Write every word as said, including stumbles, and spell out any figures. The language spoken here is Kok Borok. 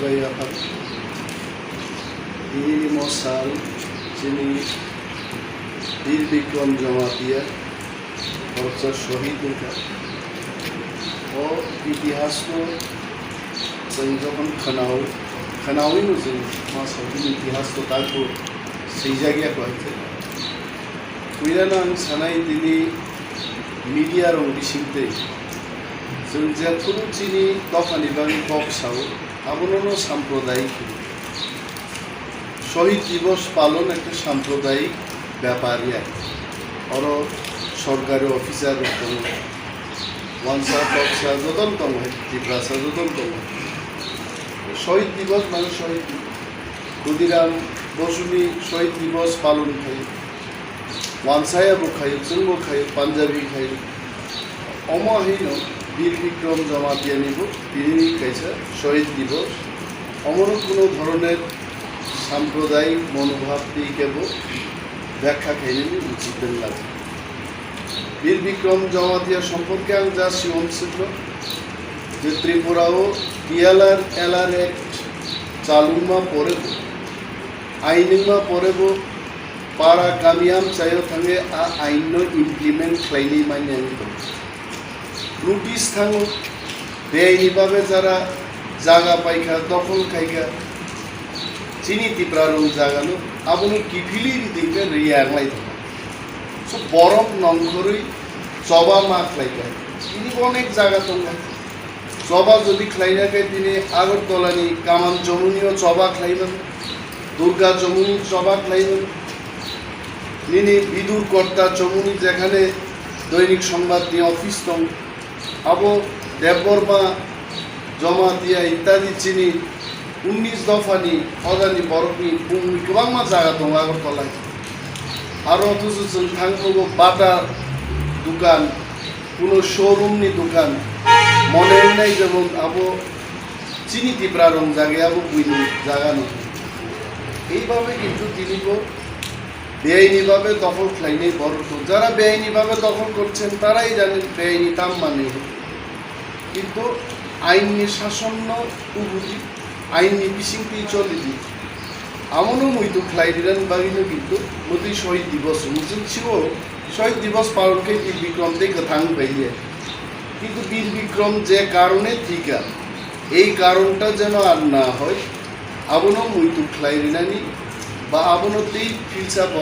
Bai aphar, tini ni mo sal chini Bir Bikrom Jamatia khoroksa shohid wngkha. O itihas no chwng jokhon khwnao, khwnawi no chwng ma sal bini itihas no takbo swijak ya koi se. Puila no ang sanai tini media rok bisingtwi chwng jephuru chini dophani bagwi kok sao, abono no sampradayik hino. Shohid Divos palon ekta sampradayik bepar ya. Oro sorkari officer rok tongo, wansa toksa jotono tongo, Tiprasa jotono tongo. Shohid Divos mane Shohid Divos. Khudiram Bosuni Shohid Divos palon khai. Wansaya bo khayo, chwngbo khayo, Punjabi khayo. Omo haino Bir Bikrom Jamatia ni bo tini kaisa Shohid Divos. Omono kuno dhoroner sampradayik monobhab tei kebo byakha khainani uchit wng lago. Bir Bikrom Jamatia somporke ang ja siwam sikno je Tripura o T L R L R Act chalungma pore bo, ainungma pore bo, para kami amchaio thangwi a ain no implement khlainai manya wngwi tongo. Notice thango, beaini babe jara jaga paikha, dokhol khaikha, chini Tipra rong jaga no, abono kiphilwi ridingkhe riya wnglai tongo. So borok nongkhorwi choba ma khlaikha, tini bo onek jaga tongo. Choba jodi khlaina khe tini Agartala ni Kaman Chomuni o choba khlaiman, Durga Chomuni choba khlaiman, nini Bidur Korta Chomuni jekhane Doinik Songbat ni office tong, abo Debbarma, Jamatia itadi chini unnish dophani hodani borokni bumni kwbangma jaga tongo Agartala. Aro othocho chwng thangkhogo bata dukan, kuno showroom ni dukan, mone wngnai jemon abo chini Tipra rong jaga abo buini jaga no. Eibabe kintu tini bo beaini babe dokhol khlainai borok tong. Jara beaini babe dokhol korchen tarai jani beaini tam manwi. Kintu ainni sasonno ubudi, ainni bisingtwi cholidi. Amono muitu khlai rinani bagwino kintu mwtwi Shohid Divos wngwi chwng siwo Shohid Divos palon khe Bir Bikrom tei kwthang khailiya. Kintu Bir Bikrom je karone thika, ei karonta jeno ar na hoi, abono muitu khlai rinani ba abono tei philsa